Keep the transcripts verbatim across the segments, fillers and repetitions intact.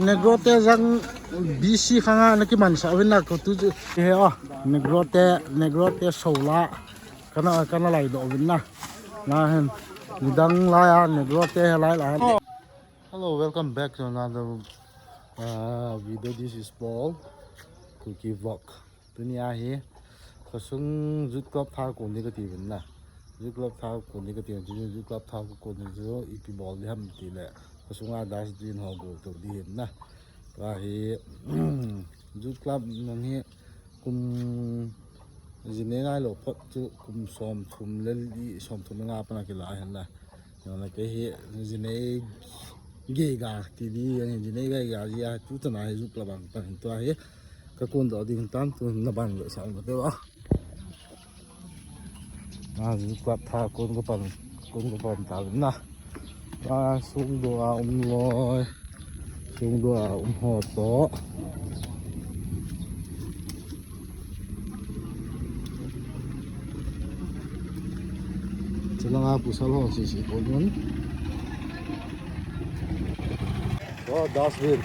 Negro te jang B C khanga na kimansah uvin na ko tu chu. He o, Negro te, Negro te sola. Kana, kana laidoh uvin na. Na hen. Nidang laiya, Negro te he lai lai. Hello, welcome back to another uh, video. This is Paul. Kuki vlog. Tunia hi khosung Youth Club thakon ding kati uvin na. Youth Club thakon ding kati uvin, Youth Club thakon ding chu ipi bol ding ham ti le, khosunga dustbin ho gol to ding ahin na. Tua hi Youth Club nang hi kum jinei nailou phot chu kum somthum le li, somthum le nga pana kila ahin na. Nang le kei hi jinei geiga ti ding, jinei geiga jeh a tu chana hi Youth Club a pan hin tua hi kakon doh ding tan, tu na ban le sa na te ba. Na Youth Club thakon kapan, kon kapan ta na. Na sung doh a um loi. Sung doh a um ho to. Chulanga pasal ho sisi kon un. Oh, dustbin.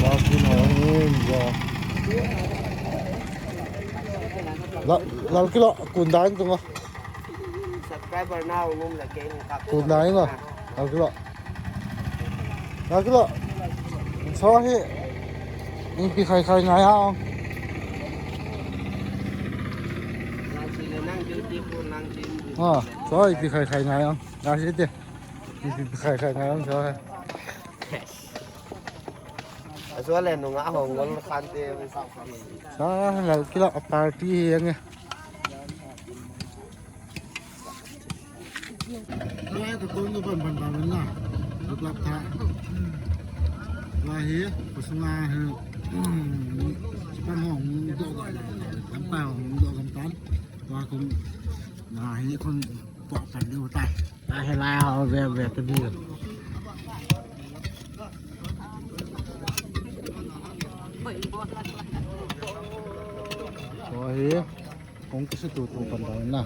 Dustbin ho in ja. La, lal kilo, kun dang tunga. Subscriber na ungum la ke ka. Kun dang la. Lal kilo. Lal kilo. So hi. Ipi khai khai ngai ha. Ha, so ipi khai khai ngai ha. Ngai si te. Ipi khai khai ngai ha so. Asua le nunga hong ngol khan te. Sa la kila party hi ang. Lai ka kon ka pan pan pan na. Lap lap tha. Lai hi, khosunga hi. Pan hong do ga la. Lam pa hong do gam tan. Wa kon na hi kon po pan de tai. Lai hi lai ho ve ve ta di. So hi, kong kisi tu tu pan ta na.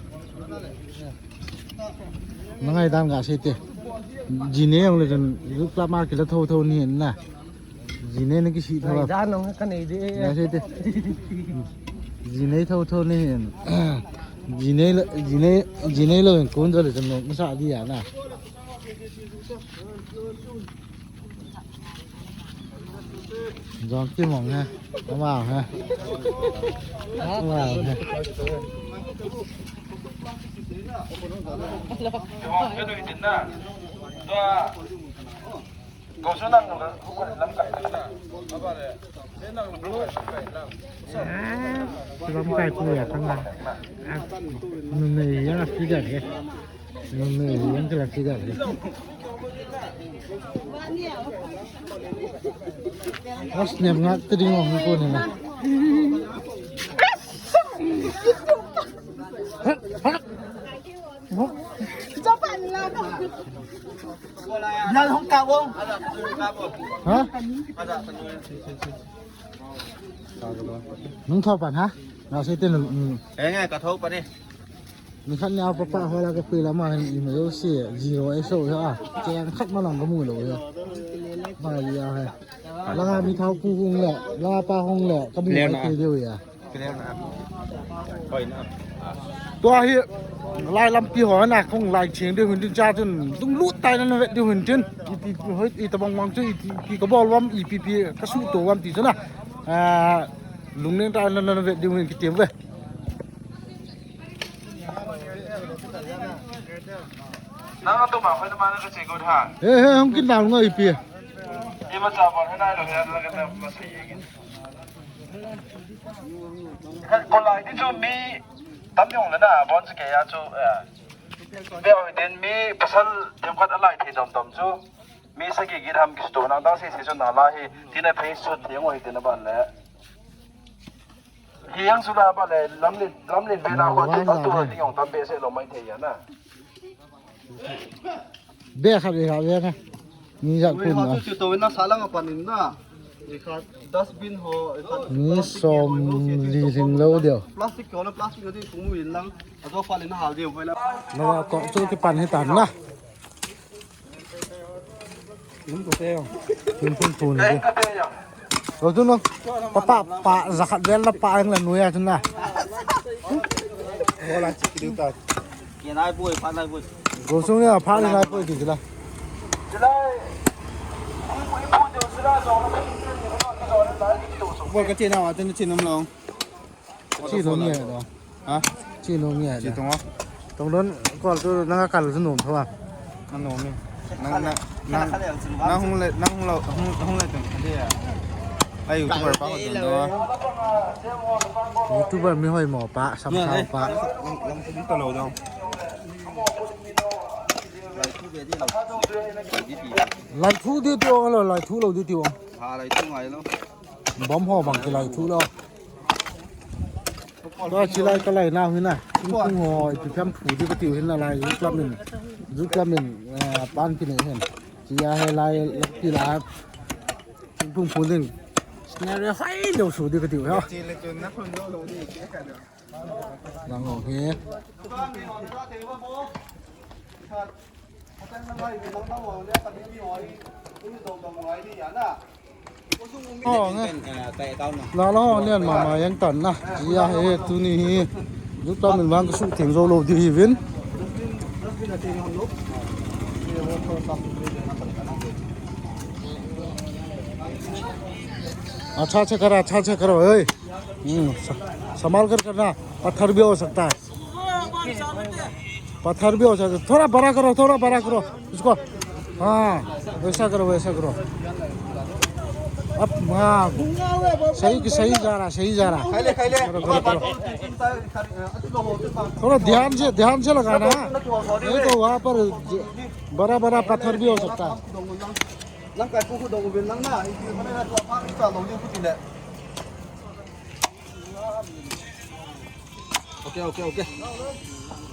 Na ngai dan ga se te. Jinei jong le jan, Youth Club ma kila tho tho ni na. Jinei na kisi tho. Ngai dan jong ka nei de. Ga se te. Jinei tho tho ni. Jinei lo, jinei, jinei lo kon jo le jan no, masa di ya na. Jong ki mong he. Ama he. Ama he. Lamkai pu ya kanga. Numei ya figure he. Numei yang kala figure he. As nem ngat tading ong ko ni na. Lal hong ka ong. Ha? Nung thau pan ha? Na se te nung. Eh, ngai ka thau pan ni. Ni khat ni apa pa hola ka pui lama hin i ma yo se zero ai so ya. Che ang khat ma lang ka mu lo ya. Ba ya hai. Langa mi thau pu hung le, langa pa hung le, ka mu ai ke deu ya. Tua hi lai lampi ho na kong lai ching deu hin tin cha chun dung lut tai na vet deu hin tin. I pi pi hoi i tabang wang chu i pi pi ka bol wam i pi pi ka su to wam ti chu na. Ah, lung neng tai na na vet deu hin ki tem ve. Nang tu ma hoi na ma na ka che ko tha. He he hong kin dang ngai pi. I ma cha ba na lo ya na ka ta ma sai ye. Kolai ti chu mi tam jong le na bon chu ke ya chu, eh. Be oi den mi pasal dem khat alai thei dom dom chu. Mi sagi git ham kis to na dang se se chu na la hi. Ti na phei su thei ngoi te na ban le. Hi yang su la ba le lam le, lam le be na ko te ka tu ti jong tam be se lo mai thei ya na. Be khat be khat be na. Ni ja kun na. Chu to na sa lang pan in na. Ikhat dustbin ho, ikhat ni som li hing lo deu. Plastic ko na plastic ko ti kum in lang. A to pa le na hal deu hoi la. Na to chu ki pan hi tan na. Thingphung phun hi. Lo tu no. Pa pa pa, jakhat vel la pa ang la nuya tu na. Kien ai boi, pha lai boi. Go sung ya pha lai boi ki la. Bol ka chena wa, tu na chenam lo. Chi lo nge do. Ha? Chi lo nge. Chi tong. Tong don ko tu nang kal tu nom tho. Nang nom ni. Nang nang nang nang hung le nang hung lo hung hung le tong. Ai YouTuber pa ko tong do. YouTuber mi hoi mo pa, sam sao pa. Lang tu ta lo do. Lai thu di ti ong lo, lai thu lo di ti ong. Ha, lai thu ngai lo. Bom ho bang ki lai thu lo. Tua chi lai ka lai nau hi na. Thingphung ho ipi tham thu di ka tiu hin na lai zu klam in. Zu klam in, eh, pan ki nei hin. Chi a he lai ki la. Thingphung phun ding. Scenery hoi lo su di ka tiu ha. Chi le chun na phun lo lo di ki ka do. Lang ho hi. Oh, nge. La la ho nian mama yang tan na. Ia he tuni hi. Zu ta min vang ka su theng zo lo di hi vin. अच्छा से करो, अच्छा से करो, ओए। हम्म, स-, संभाल कर करना, पत्थर भी हो सकता है। पत्थर भी हो सकता है। थोड़ा बड़ा करो, थोड़ा बड़ा करो इसको। हाँ, वैसा करो, वैसा करो। अब, हाँ, सही, सही जा रहा, सही जा रहा। खाई ले, खाई ले। करो, करो, करो। थोड़ा ध्यान से, ध्यान से लगाना, हाँ। नहीं तो वहाँ पर ज-, बड़ा, बड़ा पत्थर भी हो सकता है। Nang kai pu khu dong uvin lang na, i ti ko na tua pa i ta lo ni khu ti le. Okay, okay, okay.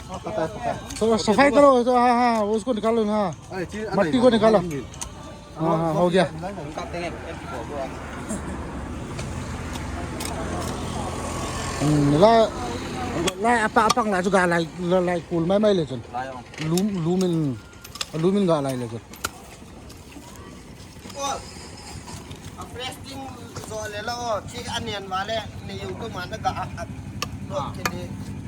Pata, pata. तो सफाई करो, तो हाँ, हाँ, उसको निकालो ना। अरे, चीज, मट्टी को निकालो। हाँ, हाँ, हो गया। Hmm, la, la, apa, apa nggak juga, lai, lai, lai, cool, mai, mai, legend. Lum, lumin, lumin nggak, lai, legend. Ol. A fresh ding jo le lo, chi anian vale, ne yu ko man ga a, a, lo ke de.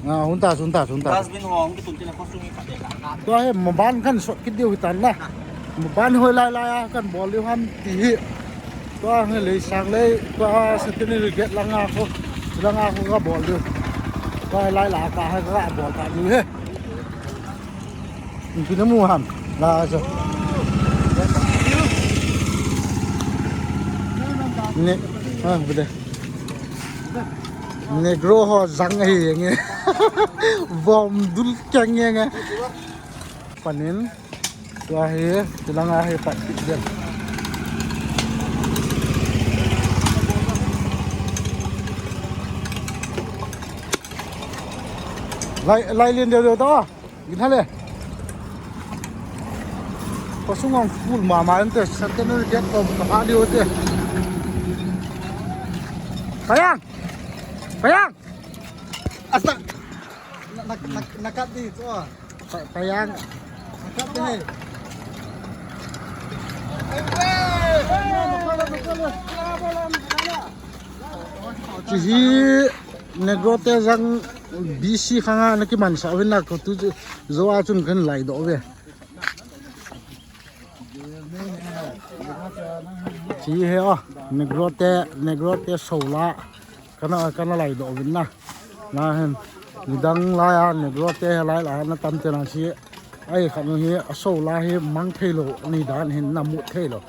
Ah, hun ta, hun ta, hun ta. Dustbin ho, hung kitun tina ko sung i pa de ga. Tua hi maban kan sot kit diu hi tan na. Maban hoi lai lai a kan bol diu ham ti hi. Tua hi lei sang lei, tua Centenary Gate langa ko, langa ko ga bol diu. Tua hi lai la ka ha ga bol ta diu hi. Ipi na mu ham. La so. Ne, ha, bude. Negro ho jang hi nge. Vom dul keng nge nge. Panin. Tua hi, tilanga hi pat pit den. Lai, lai lin deu deu ta. Gin hale. Pasung ang full mama ente, Centenary Gate ko kapa di hote. Payang! Payang! Asta! Na, na, na, nakat di, tua. Pa-, payang. Nakat di, hey. Chihi Negrote jang B C khanga na kiman sa win na ko tu jo a chun kan lai do ve. Chi he o, Negrote, Negrote sola, kana, kana lai do vin na. Na hen, nidang lai a, Negrote he lai lai na tam te na chi. Ai khat nu hi, a sola hi mang thei lo, nidan hin na mu thei lo.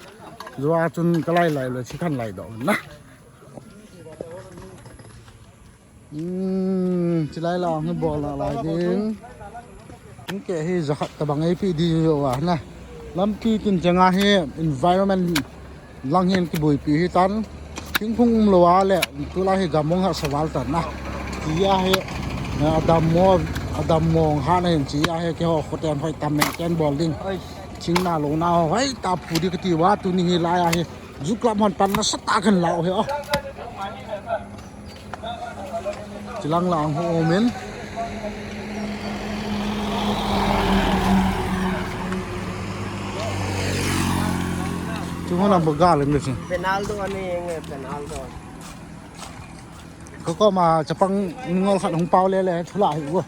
Jua chun ka lai lai lo, chi kan lai do vin na. Hmm, chilai la hi bol la lai ding. Hung ke hi jakhat tabang ei pi di jo a na. Lampi tin changa hi environment lang hin kibuipi hi tan. Thingphung um lo a le, tulai hi gamong ha saval tan na. Tia hi, na, adam mo, adam mong ha na hin tia hi ke ho khoten hoi tam men ken bol ding. Ching na lo na hoi ta phu di kati wa tuni hi lai a hi. Ju club hon pan nasatah a kan la u hi o. Chilang lang ho umin. Chu hon a bo gal in si. Penaldo ani eng e, Penaldo. Ko ko ma chapang ngol khat hung pau le le thula hi wo.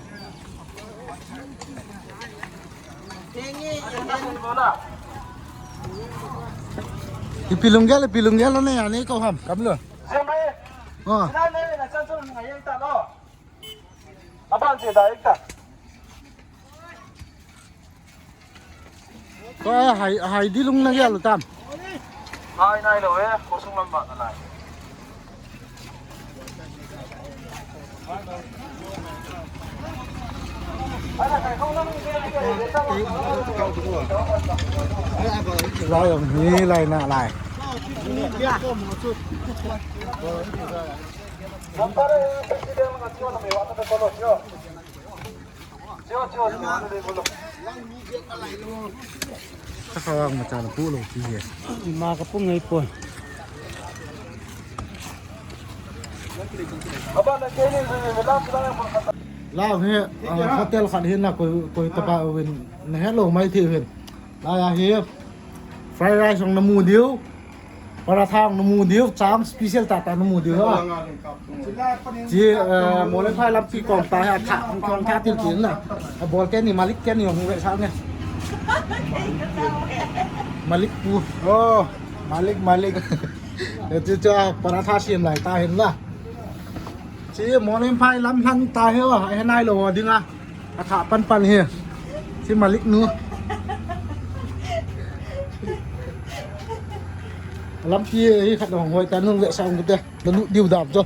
Ipi lunggel, ipi lunggel ne ani ko ham kam lo. Zemre. Oh. Nane na chan chun ngai ta lo. Aban che da ek ta. Ko hai, hai di lung na gel tam. Hai nai lo e, ko sung lam ba na lai. Lai om ni lai na lai. Number e, president ma chu na me wa ta ko lo jo. Sio, sio, sio, sio, sio. Ka khawang ma cha na pu lo ti he. Ma ka pu ngai po. Aba na ke ni ni la la. Lao he, ah, hotel khat hin na koi, koi tapa win na hello mai thi hin. Lai a hi fried rice jong na mu diu, paratha jong na mu diu, chang special tah tah na mu diu ha. Chi, eh, Molenphai lampi kong tah hi a thah, kong thah til kin na. A bol ken ni Malik ken ni jong ve sa ne. Malik pu. Oh, Malik, Malik. Ti chu paratha siam lai tah hin la. Chi Molenphai lam lhan tah hi a, hi nai lo ding a. A thah pan pan hi. Chi Malik nu. Lampi hi khat hong hoi ta nung ve sa ung te. Na lut diu dam cho.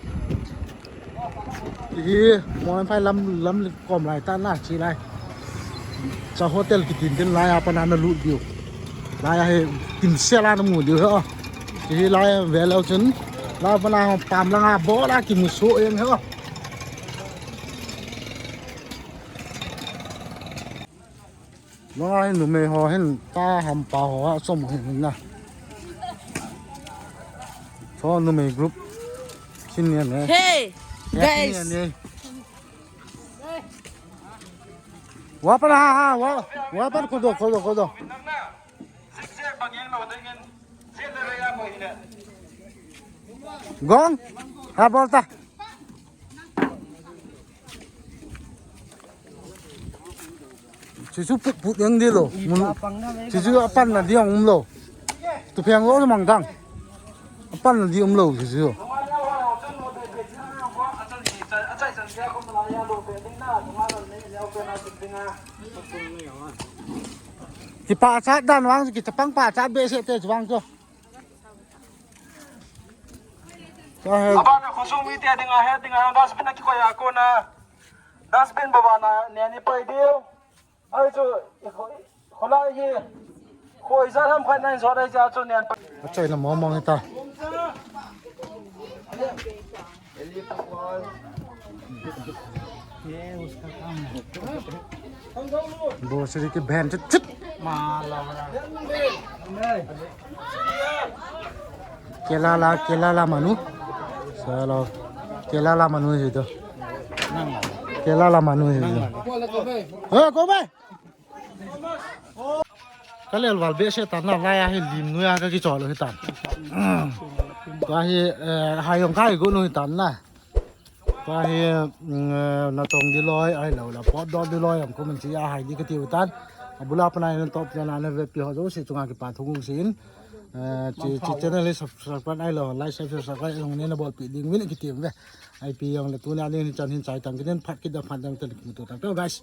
Hi Molenphai lam, lam kom lai ta na chi lai. Cha hotel kitin tin lai a pan a na lut diu. Lai a hi tin sel a na mu diu ho. Hi lai a ve lo chun. Lai pan a pam lang a bol a kimu so eng ho. Nunga hin numei ho hin ta hampa ho a som hin na. Cho numei group. Chin ni ne. Hey, guys. Wa pa ha ha wa, wa pa ko do, ko do, ko do. Gong. Ha bol ta. Chuchu put put yang di lo. Mun, chuchu apan na di ang um lo. Tu phiang lo mang dang. Apan na di um lo chuchu. Kipa chat dan vang, kichapang pa chat behseh te chuang chu. Ka he. Abana khosung mite dinga he dinga dustbin a kikoi a kona. Dustbin baba na ne ni pai diu. Ai chu, kholai hi. Khoi za lam khat nai zot ai cha chu nen. Achai na mo mo ta. Bo siri ki bhen chit chit. Kelala, kelala manu. Salo. Kelala manu hi to. Kelala manu hi to. Hey, go back. Ka lel val behseh tan na, lai a hi lim nu a ka kichol u hi tan. Ka hi, eh, hai jong ka hi go nu hi tan na. Ka hi, mm, eh, natong di loi, ahilou le pot dot di loi, am comment chi a hai di kati u tan. Abula pana na top na na ve pi ho jouse chunga kipa thu kong sin. Eh, chi, chi channel hi subscribe ahilou, like, share, subscribe jong nei na bolpi ding uvin kiti uve. Ipi jong le tuni a ding hi chan hin chai tang kit in, phat kit a phat dang te kimuto tang tau guys.